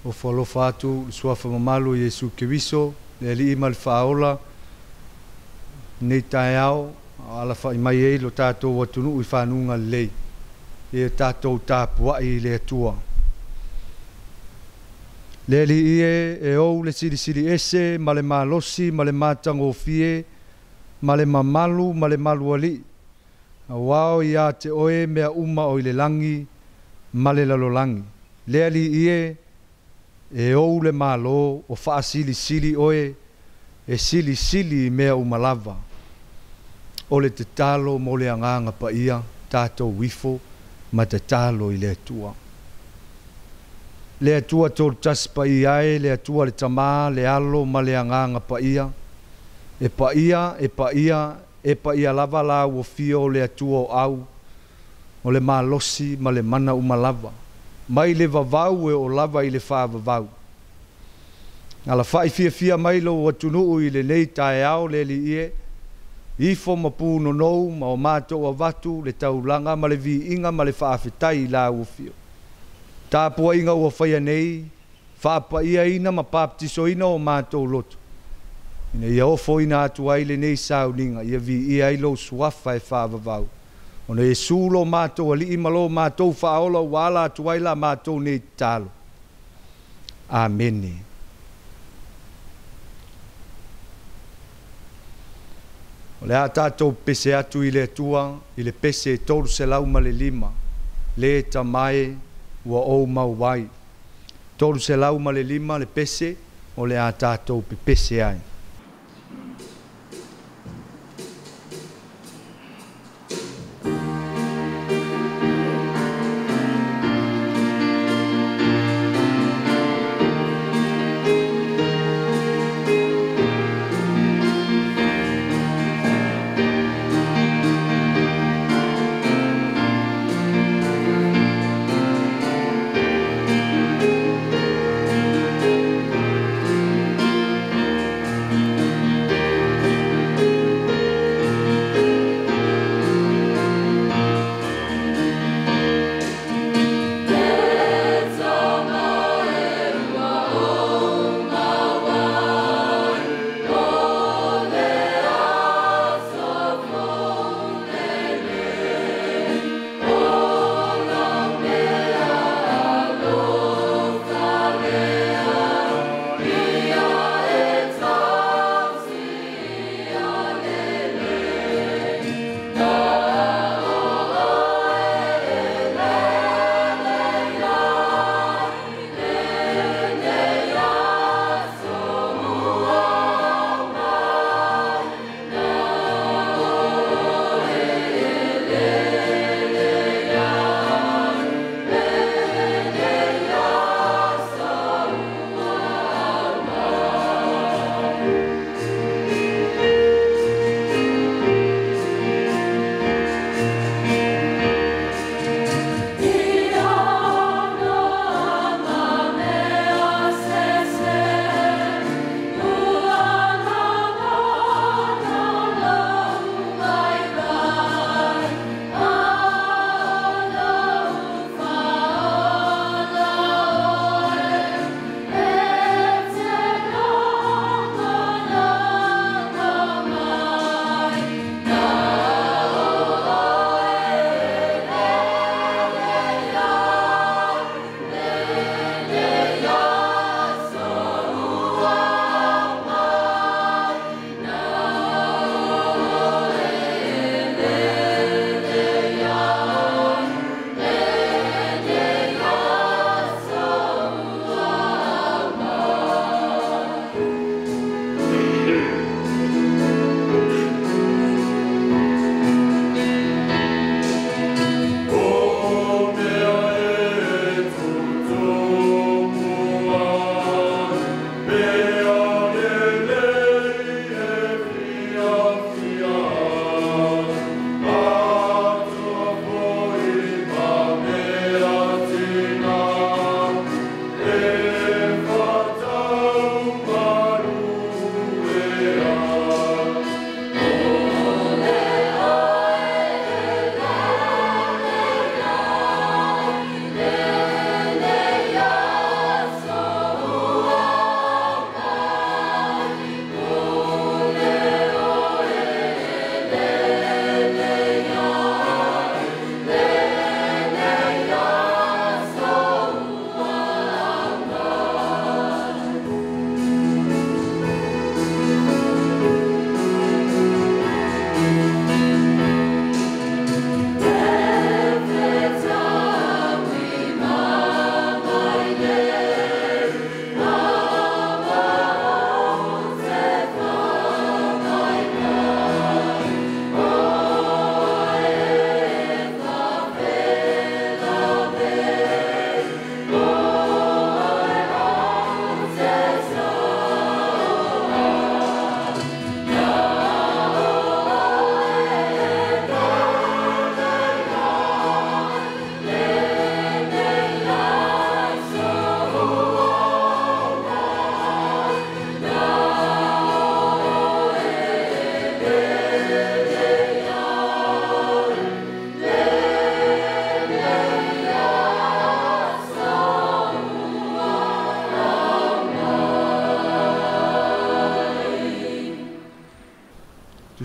Ofo alofa atu le suafa mamalu o Iesu Keriso, le Alii ma le Faaola, lenei taeao, a o alafa'i mai ai lo tatou atunuu i fanuga lelei, ia tatou tapua'i i le Atua. Le Alii e, e ou le Silisili Ese ma le malosi ma le matagofie ma le mamalu ma le malualii, auā o ia te Oe mea uma o i le lagi ma le lalolagi. Le Alii e, e ou le Malo, o faasilisili Oe, e silisili i mea uma lava. O le tatalo mo le Agaga Paia, tatou ifo ma tatalo i le Atua. Le Atua Tolutasi Paia e, le Atua le Tama, le Alo ma le Agaga Paia, e paia, e paia, e paia lava la ua fia o le Atua o au, o le malosi ma le mana uma lava, mai le vavau e oo lava i le faavavau. Alafa'i fiafia mai lou atunuu i lenei taeao le Alii e, ifo ma punonou ma o matou avatu le taulaga ma le viiga ma le faafetai i la ua fia. Tapuaiga ua faia nei, faapaiaina ma papatisoina o matou loto, ina ia ofoina atu ai lenei sauniga, ia viia ai lou suafa e faavavau. Ona Iesu lo matou Alii ma lo matou Faaola ua ala atu ai la matou nei tatalo. Amene. O le a tatou pese atu i le Atua i le pese 305, le tamae ua ou mau ai. 305 le pese o le a tatou pepese ai.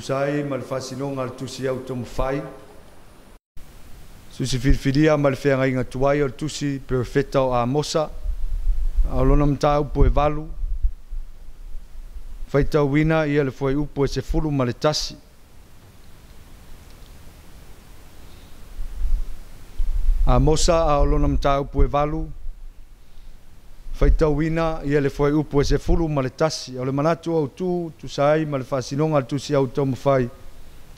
Tusa ai ma le faasinoga a le Tusi au Taumafai, Tusi filifilia ma le feagaiga tuai o le Tusi Perofeta o Amosa, a o lona mataupu e 8, faitauina ia le fuaiupu e 11. Amosa a o lona mataupu e 8, faitauina ia le fuaiupu e 11. O le manatu autu, tusa ai ma le faasinoga a le Tusi au Taumafai,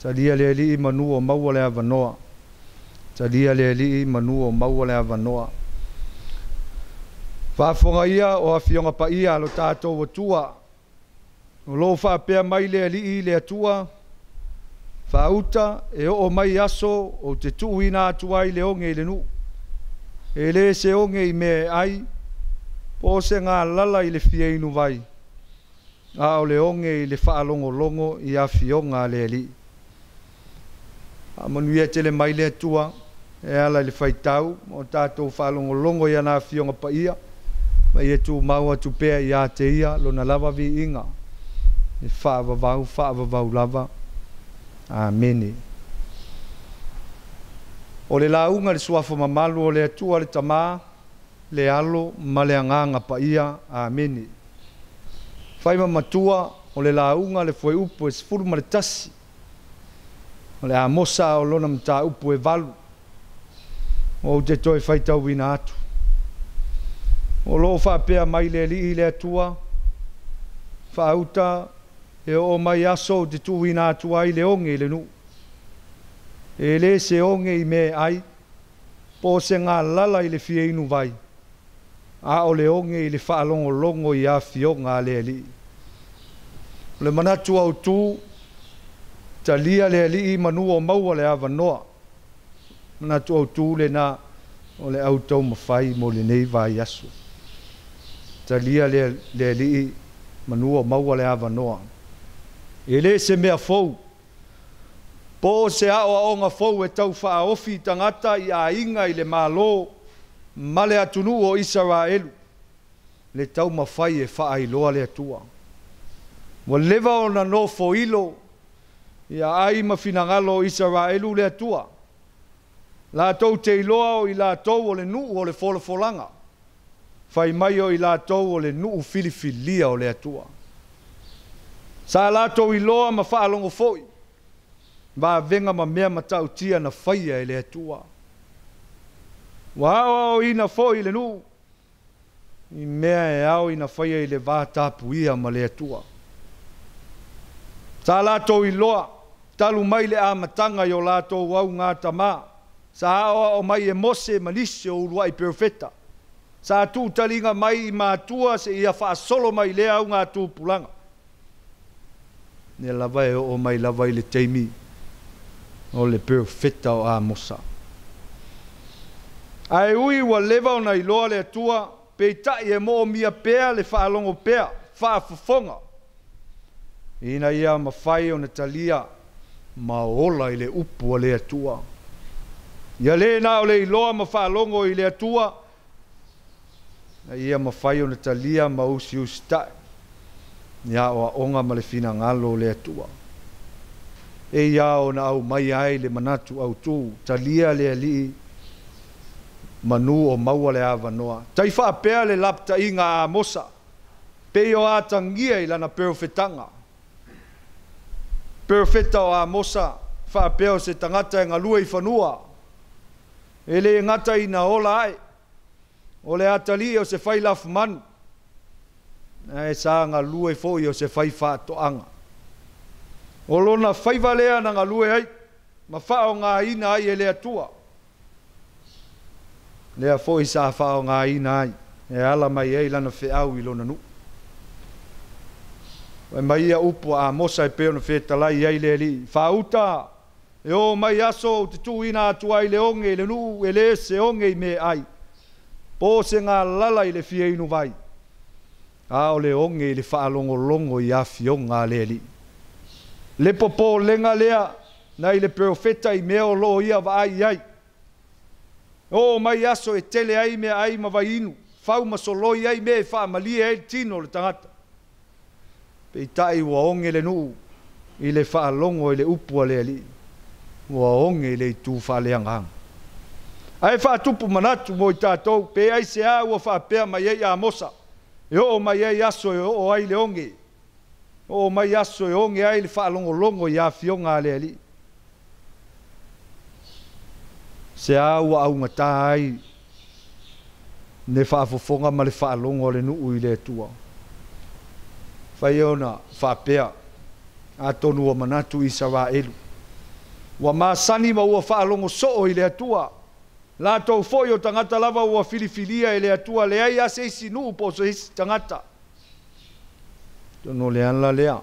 talia le Alii manu o maua le avanoa. Talia le Alii manu o maua le avanoa. Faafofoga ia o afioga paia a lo tatou Atua, o lo o faapea mai le Alii le Atua, faauta e oo mai aso ou te tuuina atu ai le oge i le nuu. E le se oge i mea e ai, po o se galala i le fia inuvai, a o le oge i le faalogologo i afioga a le Alii. Faamanuia tele mai le Atua e ala i le faitau ma o tatou faalogologo i ana afioga paia, ma ia tumau atu pea ia te ia lona lava viiga e faavavau, faavavau lava. Amene. O le lauga i le suafa mamalu o le Atua le Tama, le Alo ma le Agaga Paia. Amene. Faiva matua o le lauga le fuaiupu e 11. O le Amosa o lona mataupu e 8. Ou te toe faitauina atu. O lo o faapea mai le Alii le Atua, faauta e oo mai aso ou te tuuina atu ai le oge i le nuu. E le se oge i mea e ai, po o se galala i le fia inuvai, a o le oge i le faalogologo i afioga a le Alii. O le manatu autu, talia le Alii manu o maua le avanoa. Manatu autu lena o le au taumafai mo lenei vaiaso. Talia le Alii manu o maua le avanoa. E le se mea fou, po o se aoaoga fou e tau faaofi tagata i aiga i le Malo ma le atunuu o Isaraelu, le taumafai e faailoa le Atua. Ua leva ona nofoilo ia ai ma finagalo o Isaraelu le Atua. Latou te iloa o i latou o le nuu o le folafolaga, fai mai o i latou o le nuu filifilia o le Atua. Sa latou iloa ma faalogo foi vavega ma mea matautia na faia e le Atua. Ua aoaoina foi le nuu i mea e ao ina faia i le va tapuia ma le Atua. Sa latou iloa talu mai le amataga i o latou augatama, sa aoao mai e Mose ma nisi o uluai perofeta. Sa tuutaliga mai i matua se ia faasolo mai lea augatupulaga. Lea lava e oo mai lava i le taimi o le perofeta o Amosa. Ae ui ua leva ona iloa le Atua, peitai e moomia pea le faalogo pea, faafofoga, ina ia mafai ona talia ma ola i le upu a le Atua. Ia le na o le iloa ma faalogo i le Atua, a ia mafai ona talia ma usiusitai i aoaoga ma le finagalo o le Atua. E ia ona aumai ai le manatu autu, talia le Alii manu o maua le avanoa. Tai faapea le lapataiga a Amosa, pei o atagia i lana perofetaga. Perofeta o Amosa, faapea o se tagata e galue i fanua, e le gata ina ola ae, o le atalii o se fai lafumanu, ae sa galue foi o se fai faatoaga. O lona faiva lea na galue ai, ma faaaogaina ai e le Atua. Lea foi sa faaaogaina ai, e ala mai ai lana feau i lona nuu. Fai mai ia upu a Amosa e pei ona fetalai ai le Alii, faauta e oo mai aso ou te tuuina atu ai le oge i le nuu, e le se oge i mea ai, po o se galala i le fia inuvai, a o le oge i le faalogologo i afioga a le Alii. Le popolega lea nai le perofeta i mea o lo o ia vaai i ai. Oo mai aso e tele ai mea ai ma vaiinu, fau ma soloi ai mea e faamalie ai le tino o le tagata. Peitai ua oge le nuu, i le faalogo i le upu a le Alii, ua oge i le itu faaleagaga. Ae faatupu manatu mo i tatou, pe aisea ua faapea mai ai Amosa, e oo mai ai aso e oo ai le oge, oo mai aso e oge ai le faalogologo i afioga a le Alii. Sea ua augata ai le faafofoga ma le faalogo a le nuu i le Atua. Fai ona faapea, atonu ua manatu Isaraelu, ua masani ma ua faalogo soo i le Atua. Latou foi o tagata lava ua filifilia e le Atua, leai lava se isi nuu po o se isi tagata. Atonu o le ala lea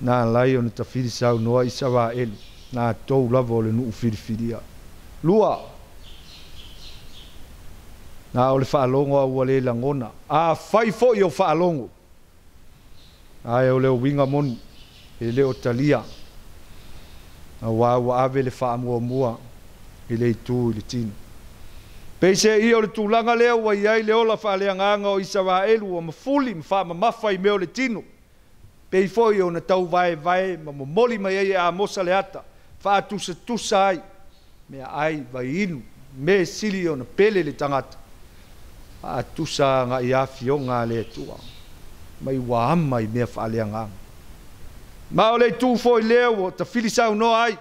na ala ai ona tafili saunoa Isaraelu, latou lava o le nuu filifilia. 2, na o le faalogo a ua le lagona. Afai foi o faalogo, ae o le uiga moni, e le o talia, auā ua ave le faamuamua i le itu i le tino. Peiseai o le tulaga lea ua i ai le ola faaleagaga o Isaraelu, ua mafuli ma faamamafa i mea o le tino, pei foi ona tauvaevae ma momoli mai ai e Amosa le ata, faatusatusa ai meaai, vaiinu, mea sili ona pele le tagata, faatusa agai afioga a le Atua, mai ua ama i mea faaleagaga. Ma o le itu foi lea ua tafili saunoa ai,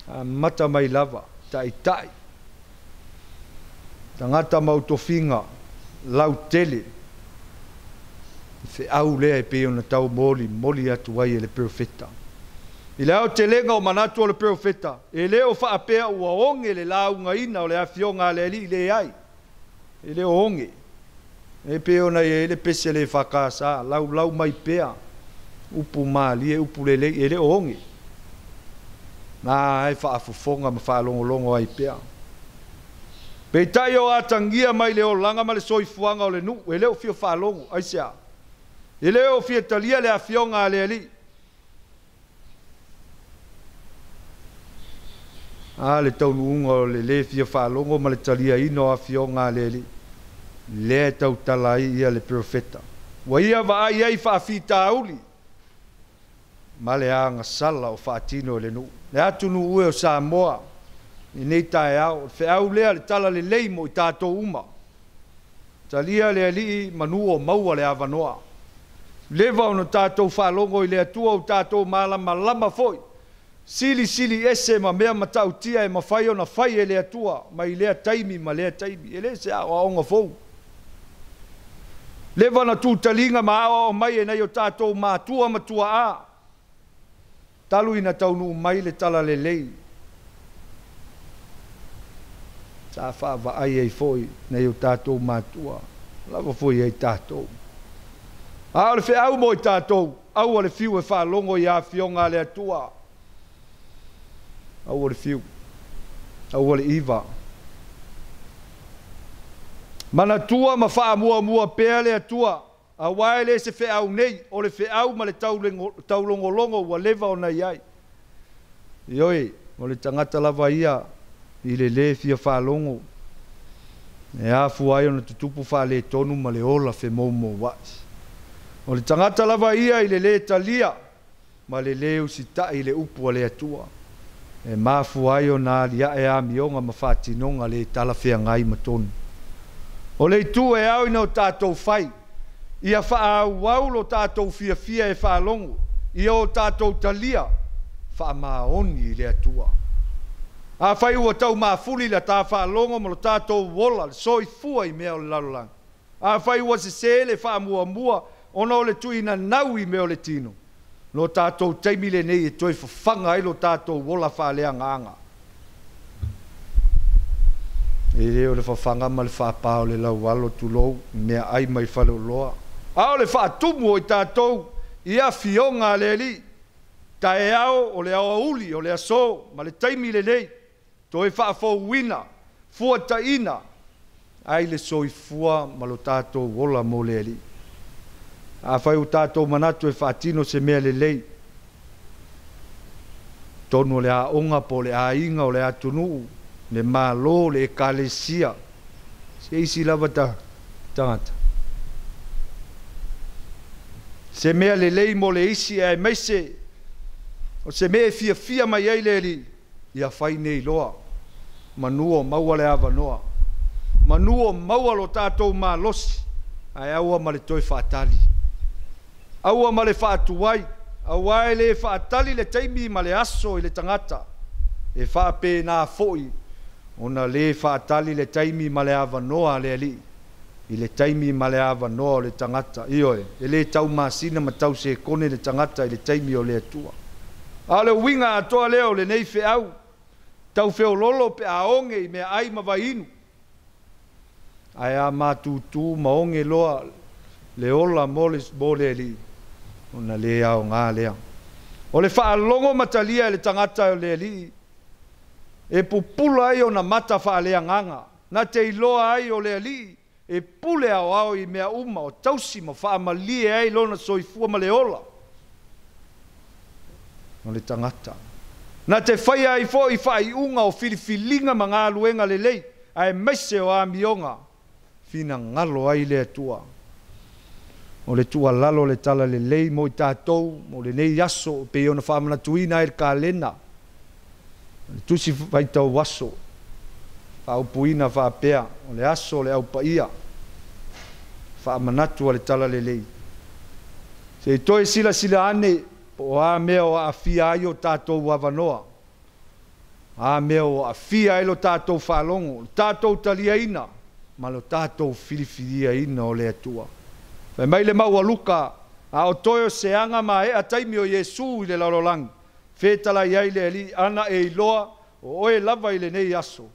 amata mai lava taitai, tagata ma utofiga lautele, feau lea e pei ona tau molimoli atu ai e le perofeta. I le aotelega o manatu o le perofeta, e le o faapea ua oge le laugaina o le afioga a le Alii, leai, e le o oge. E pei ona i ai le pese le FKS, laulau mai pea, upu malie, upu lelei, e le o oge. Na e faafofoga ma faalogologo ai pea. Peitai o atagia mai le olaga ma le soifuaga o le nuu, e le o fia faalogo, aisea? E le o fia talia le afioga a le Alii. A le taunuuga o le lē fia faalogo ma le taliaina o afioga a le Alii, lea e tautala ai ia le perofeta. Ua ia vaai ai faafitauli ma le agasala o faatino e le nuu. Le atunuu e o Samoa, lenei taeao, o le feau lea le tala lelei mo i tatou uma. Talia le Alii manu o maua le avanoa. Leva ona tatou faalogo i le Atua, o tatou malamalama foi, silisili ese ma mea matautia e mafai ona fai e le Atua mai lea taimi ma lea taimi. E le se aoaoga fou. Leva na tutaliga ma aoao mai e nai o tatou matua ma tuaa, talu ina taunuu mai le tala lelei. Sa faavaai ai foi nai o tatou matua, lava foi ai tatou. A o le feau mo i tatou, aua le fiu e faalogo i afioga a le Atua. Aua le fiu, aua le iva. Manatua ma faamuamua pea le Atua, auā e le se feau nei, o le feau ma le taulogologo ua leva ona i ai. Ioe, o le tagata lava ia i le lē fia faalogo, e afua ai ona tutupu faaletonu ma le ola femoumouai. O le tagata lava ia i le lē talia ma le lē usitai i le upu a le Atua, e mafua ai ona aliae amioga ma faatinoga le talafeagai ma tonu. O le itu e ao ina o tatou fai, ia faaauau lo tatou fiafia e faalogo, ia o tatou talia faamaoni i le Atua. Afai ua taumafuli le ta faalogo ma lo tatou ola, le soifua i mea o le lalolagi, afai ua sesē le faamuamua ona o le tuuina nau i mea o le tino, lo tatou taimi lenei e toe fafaga ai lo tatou ola faaleagaga. E le o le fafaga ma le faapā o le laualo, tulou, meaai mai faleoloa, a o le faatumu o i tatou i afioga a le Alii. Taeao o le aoauli o le aso ma le taimi lenei, toe faafouina, fuataina ai le soifua ma lo tatou ola mo le Alii. Afai ua tatou manatu e faatino se mea lelei, tonu o le aoga po o le aiga o le atunuu, le Malo, le ekalesia, se isi lava tagata. Se mea lelei mo le isi aemaise o se mea e fiafia mai ai le Alii, ia fai nei loa, manu o maua le avanoa, manu o maua lo tatou malosi, ae aua ma le toe faatali, aua ma le faatuai, auā e lē faatali le taimi ma le aso i le tagata, e faapena foi ona lē faatali le taimi ma le avanoa a le Alii i le taimi ma le avanoa o le tagata. Ioe, e lē tau masina ma tau sekone le tagata i le taimi o le Atua. A o le uiga atoa lea o lenei feau, tau feoloolo pe a oge i meaai ma vaiinu, ae a matutu ma oge loa le ola mo le, mo le Alii, ona le aoga lea. O le faalogo ma talia e le tagata o le Alii, e pupula ai ona mata faaleagaga, na te iloa ai o le Alii e pule aoao i mea uma o tausi ma faamalie ai lona soifua ma le ola o le tagata. Na te faia ai foi faaiuga o filifiliga ma galuega lelei, aemaise o amioga finagalo ai le Atua. O le tuualalo o le Talalelei mo i tatou mo lenei aso e pei ona faamanatuina ai le kalena, o le Tusi Faitau Aso, faaupuina faapea, o le aso o le Au Paia, faamanatu a le Talalelei. Se i toe silasila ane po o a mea o aafia ai o tatou avanoa, a mea o aafia ai lo tatou faalogo, lo tatou taliaina ma lo tatou filifiliaina o le Atua. Fai mai le mau a Luka, a o toe o se aga maea taimi o Iesu i le lalolagi, fetalai ai le Alii, ana e iloa o oe lava i lenei aso,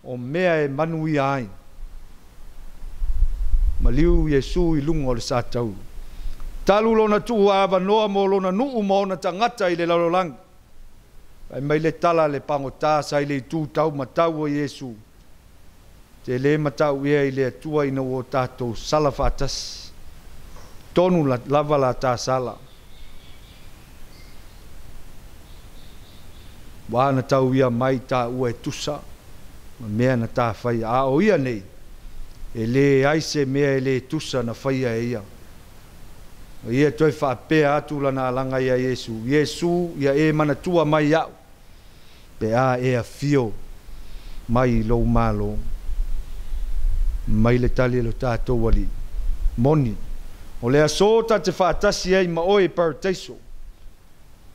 o mea e manuia ai. Maliu Iesu i luga o le satauro. Talu lona tuu avanoa mo lona nuu ma ona tagata i le lalolagi. Fai mai le tala a le pagota sa i le itu taumatau o Iesu, te lē matau ea i le Atua ina ua o tatou sala faatasi, tonu lava la ta sala. Ua na tau ia mai taua e tusa ma mea na ta faia, a o ia nei, e leai se mea e lē tusa na faia e ia. O ia toe faapea atu lana alaga iā Iesu, Iesu, ia e manatua mai iaʻu, pe a e afio mai i lou Malo. Mai le tali a lo tatou Alii, Moni, o le asō ta te faatasi ai ma oe i Parataiso.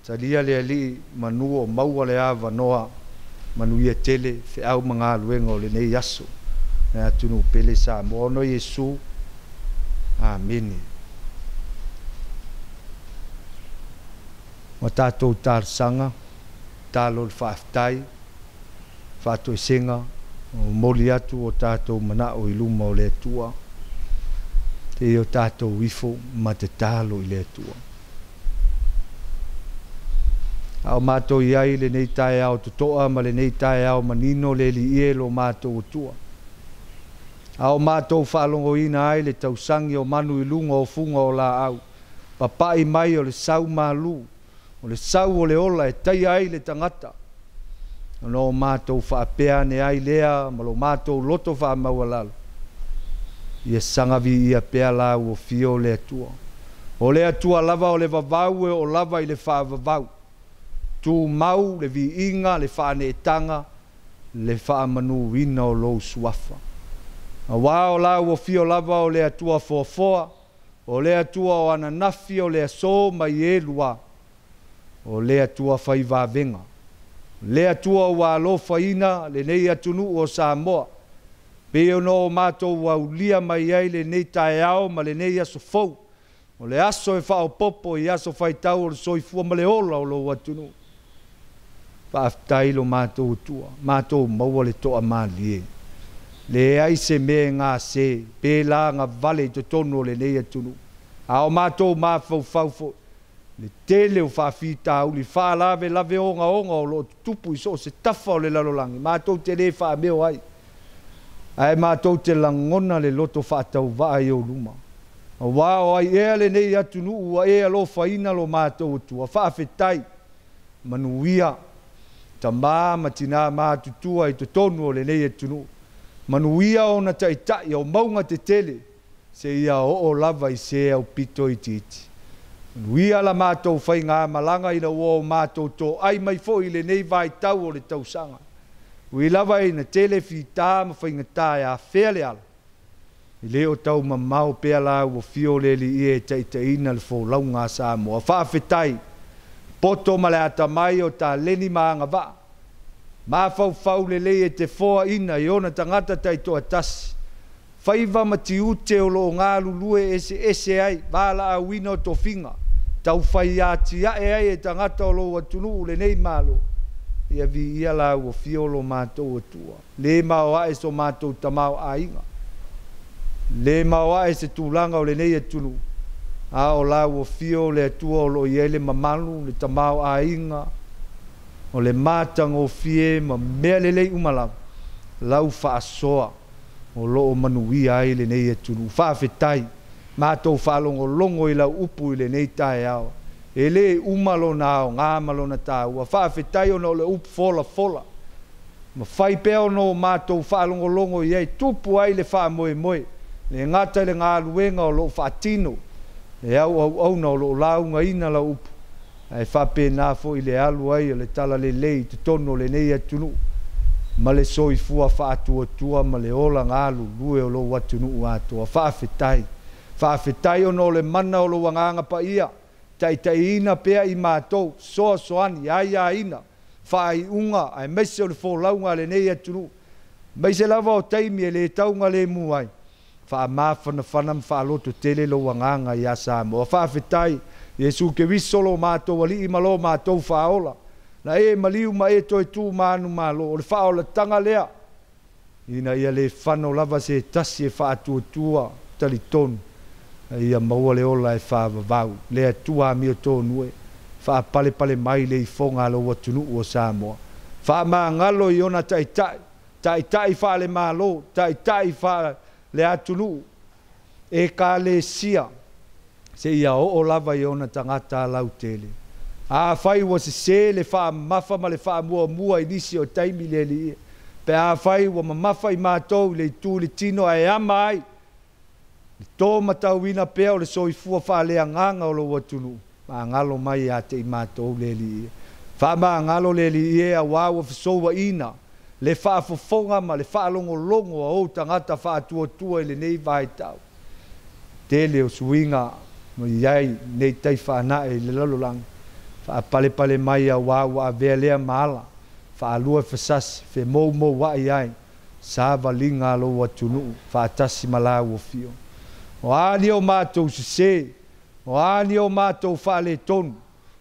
Talia le Alii manu o maua le avanoa, manuia tele feau ma galuega o lenei aso le atunuu pele Samoa. Ona o Iesu. Amene. Ua tatou talosaga, tatalo le faafetai, faatoesega, momoli atu o tatou manao i luma o le Atua, seia o tatou ifo ma tatalo i le Atua. A o matou i ai i lenei taeao totoa ma lenei taeao manino le Alii e lo matou Atua, a o matou faalogoina ai le tausagi o manu i luga o fuga o laau, papa'i mai o le sau malū, o le sau o le ola e taia ai le tagata, ona o matou faapea ane ai lea ma lo matou loto faamaualalo, ia saga viia pea Lau Afio o le Atua. O le Atua lava o le vavau e oo lava i le faavavau. Tumau le viiga, le faaneetaga, le faamanuina o Lou Suafa. Auā o Lau Afio lava o le Atua foafoa, o le Atua o ananafi, o le asō ma i e lua, o le Atua fai vavega, le Atua ua alofaina lenei atunuu o Samoa, pei ona o matou aulia mai ai lenei taeao ma lenei aso fou, o le aso e faaopoopo i aso faitau o le soifua ma le ola o lou atunuu. Faafetai lo matou Atua, matou maua le toamalie. Leai se mea e gase, pe lagavale i totonu o lenei atunuu, a o matou mafaufau foi, le tele o faafitauli faalavelave ogaoga o lo o tutupu i so o se tafa o le lalolagi, matou te le faameo ai, ae matou te lagona le loto faatauvaa i ou luma. Auā o ai ea lenei atunuu ua e alofaina lo matou Atua? Faafetai, manuia tamā ma tinā matutua i totonu o lenei atunuu, manuia ona taitai o mauga tetele seia oo lava i se aupito itiiti. Manuia la matou faigamalaga ina ua o matou toai mai foi i lenei vaitau o le tausaga. Ui lava ina tele fita ma faigata e afea le ala, e le o tau mamao pea la ua fio le Alii e taitaiina le folauga a Samoa. Faafetai, poto ma le atamai o taleni ma agavaa, mafaufau lelei e te foaina i ona tagata taitoatasi, faiva ma tiute o lo o galulue eseese ai, valaauina o tofiga, taufai atiae ai e tagata o lou atunuu lenei Malo, ia viia la ua fio lo matou Atua. Le maoae so matou tamaoaiga, le maoae se tulaga o lenei atunuu, a o la ua fio le Atua o lo o i ai le mamalu, le tamaoaiga, o le matagofie ma mea lelei uma lava, lau faasoa o lo o manuia ai lenei atunuu. Faafetai, matou faalogologo i lau upu i lenei taeao, e le uma lona aoga ma lona taua. Faafetai ona o le upu folafola, mafai pea ona o matou faalogologo i ai, tupu ai le faamoemoe, le gata i le galuega o lo o faatino e au auauna o lo o laugaina lau upu, ae faapena foi le alu ai o le talalelei i totonu o lenei atunuu ma le soifua faatuatua ma le ola galulue o lou atunuu atoa. Faafetai, faafetai ona o le mana o lou Agaga Paia, taitaiina pea i matou, soasoani, aiaina faaiuga aemaise o le folauga a lenei atunuu, aemaise lava o taimi e le taugalemu ai, faamafanafana ma faalototele lou agaga ia Samoa. Faafetai, Iesu Keriso lo matou Alii ma lo matou Faaola, na e maliu ma e toe tu manumalo, o le faaolataga lea, ina ia le fano lava se tasi e faatuatua talitonu, a ia maua le ola e faavavau. Le Atua amiotonu e, faapalepale mai le ifoga a lou atunuu o Samoa, faamagalo i ona taitai, taitai faale-Malo, taitai faale-atunuu, ekalesia, seia oo lava i ona tagata lautele. Afai ua sese le faamamafa ma le faamuamua i nisi o taimi le Alii, pe afai ua mamafa i matou i le itu i le tino ae ama ai le tōmatauina pea o le soifua faaleagaga o lou atunuu, magalo mai ia te i matou le Alii. Faamagalo le Alii e, auā ua fesouaina le faafofoga ma le faalogologo a ou tagata faatuatua i lenei vaitau. Tele o suiga ma i ai nei tai faanae i le lalolagi, faapalepale mai auā ua avea lea ma ala faalua fasasi femoumouai ai savaliga a lou atunuu faatasi ma la ua fio. O a ni o matou sese, o a ni o matou faaletonu,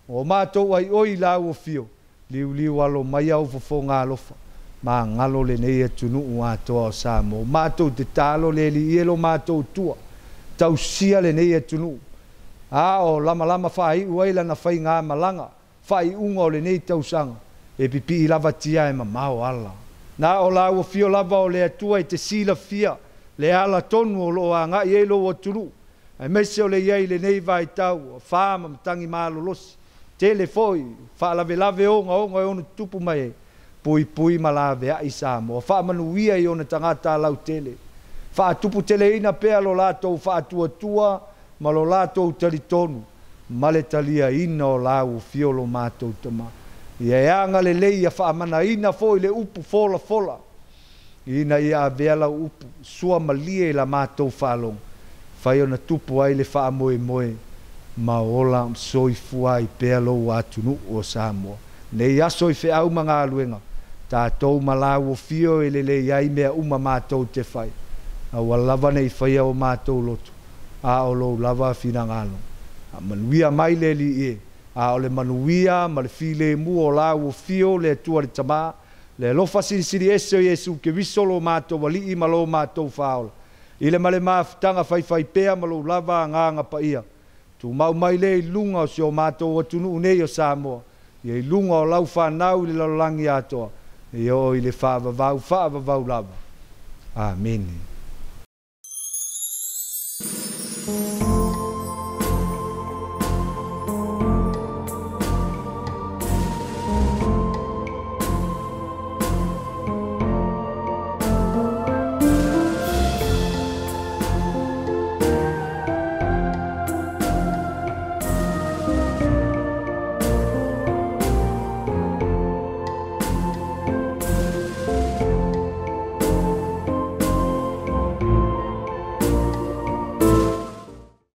o matou aioi la ua fio, liuliu alo mai au fofoga alofa, magalo lenei atunuu atoa o Samoa. Matou te talo le Alii e lo matou tua, tausia lenei atunuu, a o lamalama faaiu ai lana faigamalaga, faaiuga o lenei tausaga, e pipii lava tia e mamao ala. Na o la ua fio lava o le Atua e te silafia le ala tonu o lo o agai ai lou atunuu, aemaise o le i ai i lenei vaitau ua fa ma matagi malolosi, tele foi faalavelave ogaoga e ono tutupu mai ai, puipui ma laveai Samoa, faamanuia i ona tagata lautele, faatuputeleina pea lo latou faatuatua ma lo latou talitonu ma le taliaina o la ua fio lo matou tama. Ia e agalelei ia faamanaina foi le upu folafola, ina ia avea lau upu sua malie i la matou faalogo, fai ona tupu ai le faamoemoe ma ola soifua ai pea lou atunuu o Samoa. Nei aso i feau ma galuega, tatou ma la ua fio e lelei ai mea uma matou te fai, aua lava nei faia o matou loto, a o lou lava finagalo. Manuia mai le Alii e, a o le manuia ma le filemu o la ua fio le Atua le Tama, le alofa silisili ese o Iesu Keriso lo matou Alii ma lo matou Faaola, i le ma le mafutaga faifai pea ma lou lava agaga paia, tumau mai le i luga o si o matou atunuu nei o Samoa, ia i luga o lau fanau i le lalolagi atoa, ia oo i le faavavau faavavau lava. Amene.